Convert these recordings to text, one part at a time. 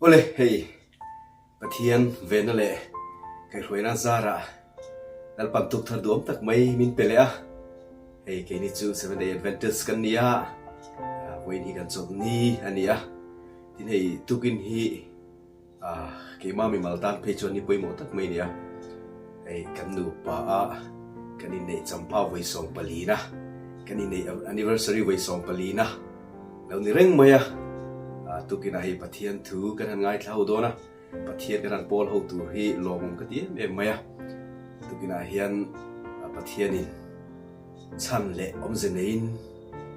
Awle, hei Pathian venna leh kaihhruaina zarah Lalpan tuk thar duam tak mai min pe leh a. Hei keini chu Seventh Day Adventist kan ni a, vawiin hi kan chawlhni a ni a. Tin hei tukin hi Keimah mimal tan phei chuan ni pawimawh tak mai a ni a, hei kan nupa a kan inneih champha vawi 14 na, kan inneih anniversary vawi 14 na lo ni reng mai a, tukinah hei Pathian thu kan han ngaithla ho dawn a, Pathian kan han pawl ho tur hi lawmawm ka ti em em mai a, tukinah hian Pathianin chhan leh awmze neiin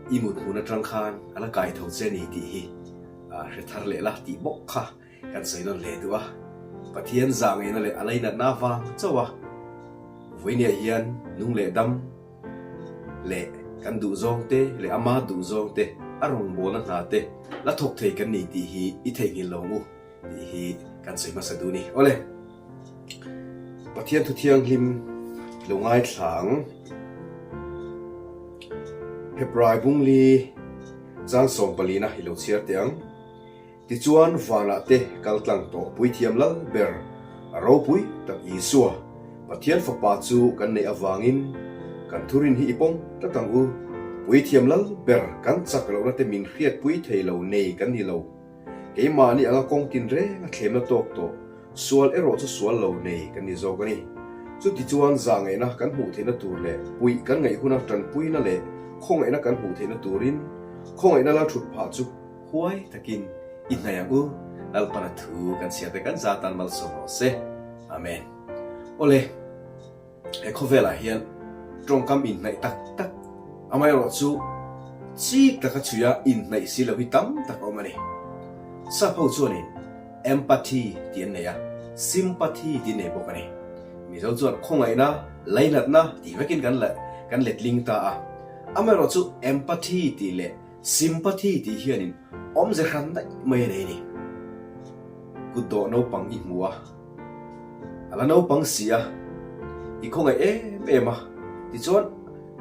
i mut hmun atang khan a la kai tho che a ni tih hi hre thar leh la tih bawk kha kan sawi nawn hle duh a. Pathian zah ngaihna leh a lainatna avang chauh a vawinia hian nung leh dam leh kan duhzawng te leh ama duhzawng te a rawngbawlna hna te la thawk thei kan ni tih hi i theihnghilh lo ang u tih hi kan sawi hmasa duh a ni. Awle, Pathian thu thianghlim lo ngaithla ang. Hebrai bungli Chang sawmpalina i lo chhiar teh ang. Tichuan vanah te kal tlang tawh Puithiam Lal ber a ropui tak Isua, Pathian Fapa chu kan neih avangin kan thurin hi i pawm tlat ang u. Puithiam Lal ber kan chak lohna te min hriatpui thei lo nei kan ni lo. Keimahni anga kawng tinreng a thlemna tawk tawh Sual erawh chu sual lo nei kan ni zawk a ni. Chutichuan zahngaihna kan hmuh theihna tur leh puih kan ngaih huna tanpuina leh khawngaihna kan hmuh theihna turin khawngaihna la thut phah chu huai takin i hnaih ang u. Lalpana thu kan chhiar te kan za tan malsawm rawh se. Amen. Awle. He khawvelah hian tawngkam inhnaih tak tak, amaherawh chu chik taka chhuia inhnaih si lo hi tam tak a awm a ni. Sap ho chuanin empathy tih an nei a, sympathy tih an nei bawk a ni. Mizo chuan khawngaihna, lainatna tih vekin kan kan letling ta a. Amaherawh chu empathy tih leh sympathy tih hianin awmze hran daih mai a nei a ni. Kutdawh naupang i hmu a. A la naupang si a, i khawngaih em em a, tichuan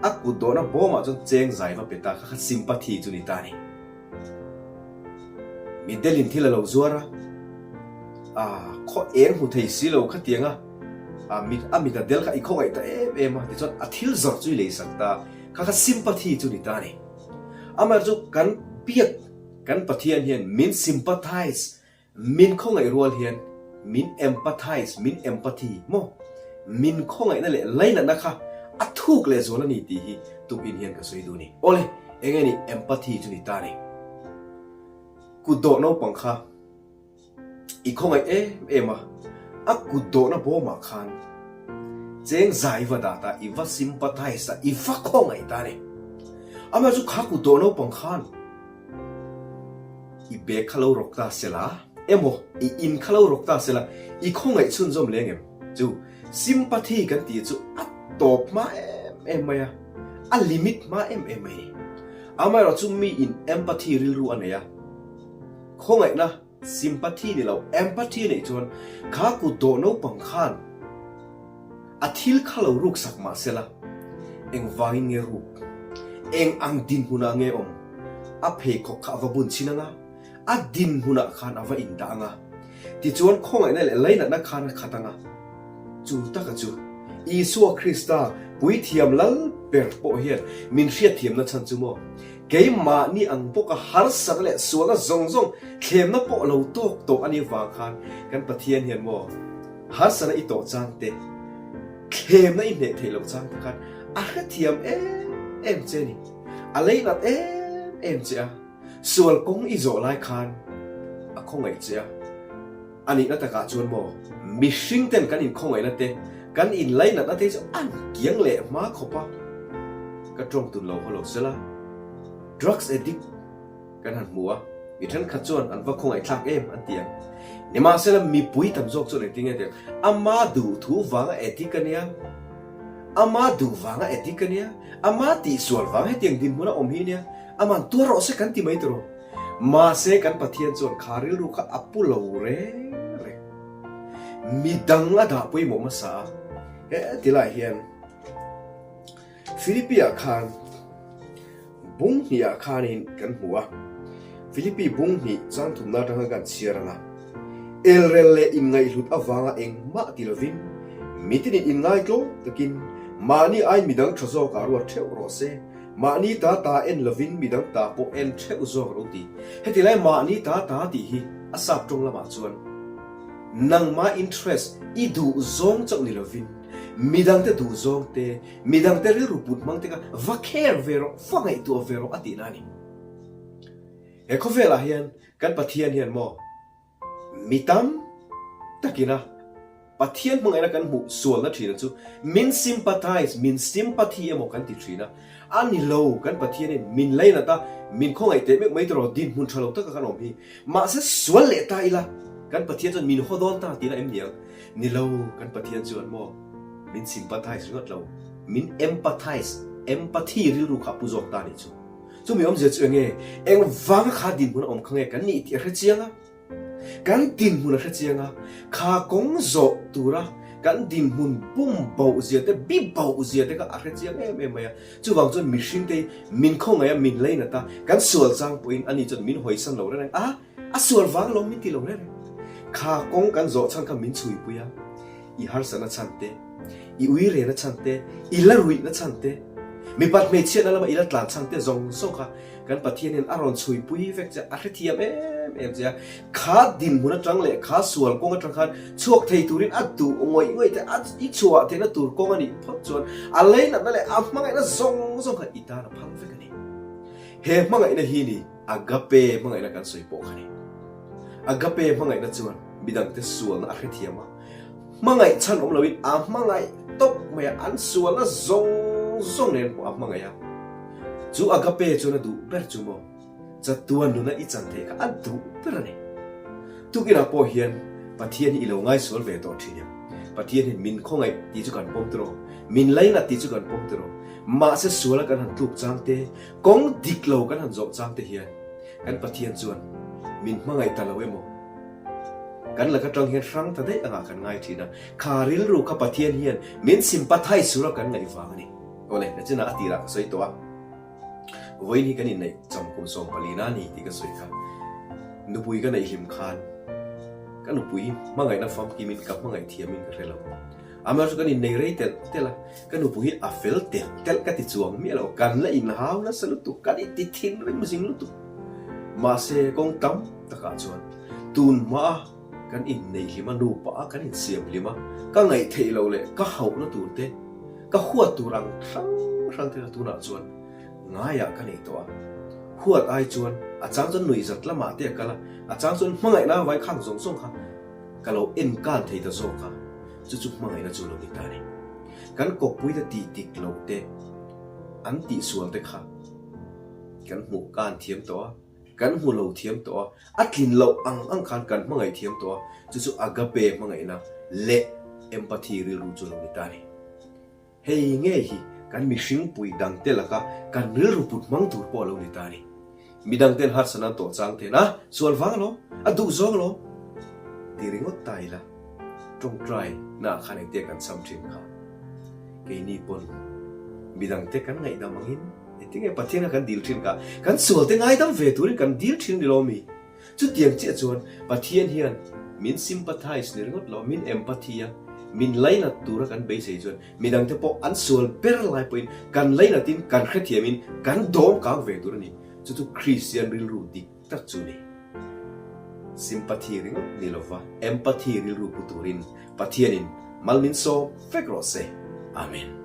a kut dawhna bawmah chuan cheng zai va pe ta kha kha sympathy chu ni ta a ni. Midelin thil a lo zuar a, a khaw eng hmu thei si lo khatiang a, a mit a mit a del kha i khawngaih ta em em a, tichuan a thil zawrh chu i leisak ta kha kha sympathy chu ni ta a ni. Amaherawhchu chu kan biak kan Pathian hian min sympathize Min khawngaih rual hian min empathize, min empathy maw? Min khawngaihna leh lainatna kha a thuk leh zual a ni tih hi tukin hian ka sawi duh a ni. Awle, eng nge ni empathy chu ni ta ni? Kut dawh naupang kha i khawngaih em em a, a kut dawhna bawmah khan cheng zai va dah ta, i va sympathize ta, i va khawngaih ta a ni. Amaherawhchu kha kut dawh naupang khan I bag kha lo rawk ta sela emaw i in kha lo rawk ta sela i khawngaih chhunzawm leng em? Chu sympathy kan tih chu a tawp hma em em mai a, a limit hma em em mai a ni. Amaherawh chu mi in empathy rilru a nei a, khawngaihna sympathy ni lo empathy a neih chuan kha kut dawh naupang khan A thil kha lo ruk sak mah sela, engvangin nge ruk? Eng ang dinhmunah nge awm? A pheikhawk kha a va bun chhin ang a, a dinhmunah khan a va indah ang a, tichuan khawngaihna leh lainatna khan a khat ang a. Chu taka chu Isua Krista Puithiam Lal ber pawh hian min hriatthiamna chhan chu maw? Keimahni ang bawka harsatna leh sualna zawng zawng thlemna pawh lo tawk tawh a nih vang khan kan Pathian hian maw? Harsana i tawh chang te, thlemna i hneh theih loh chang te khan a hrethiam em em che a ni. A leinat em em che a, sual kawng i zawh lai khan a khawngaih che a. A nihna takah chuan maw, mihring ten kan inkhawngaihna te, kan inlainatna te hi chu an kiang leh hma khawp a. Ka tawng tun lo haw lo sela, drugs addict, Kan han hmu a, mi thenkhat chuan an va khawngaihthlak em an ti ang. Nimahsela mipui tam zawk chuan engtin nge ti ang? Ama duh thu vanga addict a nia, ama duh vanga addict a nia, ama tihsual vang hetiang dinhmun a awm hi nia, ama'n tuar rawh se kan ti mai tawh. Mahse kan Pathian chuan kha rilru kha a pu lo reng reng. Midang a dah pawimawh hmasa a, he tilai hian Philippi-ah khan bung hnihah khanin kan hmu a, Philippi bung hnih changthumna atanga kan chhiar ang a. Elrel leh inngaihhlut avanga engmah ti lovin, mitinin inngaitlawm takin mahni aiin midang tha zawkah ruat theuh rawh se, mahni ta ta en lovin midang ta pawh en theuh zawk ro ti. Heti lai mahni ta ta tih hi a sap tawng lamah chuan nangma interest i duh zawng chauh ni lovin midangte duh zawng te, midangte rilru put hmang te kha va care ve rawh, va ngaihtuah ve rawh a tihna a ni. He khawvelah hian kan Pathian hian maw mi tam takin a Pathian hmangaihna kan hmuh sualna thina chu min sympathize, min sympathy emaw kan ti thin a, a ni lo, kan Pathianin min lainat a, min khawngaih teh meuh mai tawh dinhmun tha lo taka kan awm hi. Mahse sual leh ta ila kan Pathian chuan min haw dawn ta tihna em ni ang? Ni lo, kan Pathian chuan maw min sympathize ringawt lo, min empathize, empathy rilru kha a pu zawk ta a nih chu. Chumi awmzia chu enge? Engvanga kha dinhmun a awm kha nge kan nih tih a hre chiang a. Kan dinhmun a hre chiang a, kha kawng zawh tura kan dinhmun bum boh zia te, bi boh zia te kha a hre chiang em em mai a. Chuvang chuan mihring te hi min khawngaih a, min lainat a, kan sual chang pawhin ani chuan min hawisan lo reng reng a, a sual vang lo min ti lo reng reng. Kha kawng kan zawh chhan kha min chhuipui a, i harsatna chhan te, i uirena chhan te, i la ruihna chhan te, mipat hmeichhiatna lama i la tlan chhan te zawng zawng kha kan Pathian hian a rawn chhuipui vek che a, a hrethiam em em che a. Kha dinhmun atang leh kha sual kawng atang khan chhuak thei turin a duh ngawih ngawih te, a i chhuah theihna tur kawng a nih phawt chuan a leinatna leh a hmangaihna zawng zawng kha i tan a phal vek a ni. He hmangaihna hi ni Agape hmangaihna kan sawi pawh kha ni. Agape hmangaihna chuan midangte sualna a hrethiam a, Hmangaih chhan awm loin a hmangaih tawp mai a, an sualna zawng zawng nen pawh a hmangaih a. Chu agape chuan a duh ber chu maw? Chatuan nuna i chan theih kha a duh ber a ni. Tukinah pawh hian Pathian hi i lo ngaisual ve tawh thin em? Pathian hian min khawngaih tih chu kan pawm tiraw? Min lainat tih chu kan pawm tiraw? Mahse suala kan han tluk chang te, kawng dik lo kan han zawh chang te hian kan Pathian chuan min hmangaih ta lo emaw? Kan laka tang hian hrang ta daih angah kan ngai thin a, kha rilru kha Pathian hian min sympathize tura kan ngaih vang a ni. Awle, nachinah a tirah ka sawi tawh a, vawiin hi kan inneih cham kum 14 a ni tih ka sawi kha. Nupui ka neih hlim khan ka nupui hi hmangaihna famkimin ka hmangaih thiamin ka hre lo. Amaherawhchu kan innei rei telh telh a, ka nupui hi a fel telh telh ka ti chuang miah lo, kan la inhau nasa lutuk, kan inti thinrim zing lutuk. Mahse, kawng tam takah chuan tun hmaa kan inneih hlim a, nupa a kan insiam hlim a, ka ngaih theih loh leh ka hauhna tur te, ka huat tur ang hrang hrang te kha tunah chuan ngaiah ka nei tawh a. Huat ai chuan a chang chuan nuihzat lamah te a kal a, a chang chuan hmangaihna vai khang zawng zawng kha ka lo enkan thei ta zawk a, chu chu hmangaihna chu lo ni ta a ni. Kan kawppuite tih dik loh te, an tihsual te kha kan hmuh kan thiam tawh a, kan hmu lo thiam tawh a, a tlin loh ang ang khan kan hmangaih thiam tawh a, chu chu agape hmangaihna leh empathy rilru chu lo ni ta a ni. Hei ngei hi kan mihringpui dangte laka kan rilru put hmang tur pawh a lo ni ta a ni. Midangten harsatna an tawh chang then a, sual vang alawm, a duh zawng alawm ti ringawt ta ila, tawngtai naah khan engtia kan cham thin kha keini pawn midangte kan ngaihdam angin Engtinge Pathian kha kan dil thin kha? Kan sualte ngaidam ve turin kan dil thin ni lo mi? Chutiang chiah chuan Pathian hian min sympathize ni ringawt lo, min empathy a, min lainat tura kan beisei chuan midangte pawh an sual ber lai pawhin kan lainatin kan hrethiamin kan dawm kang ve tur a ni. Chu chu Kristian rilru dik tak chu ni. Sympathy ringawt ni lova empathy rilru pu turin Pathianin mal min sawm vek rawh se. Amen.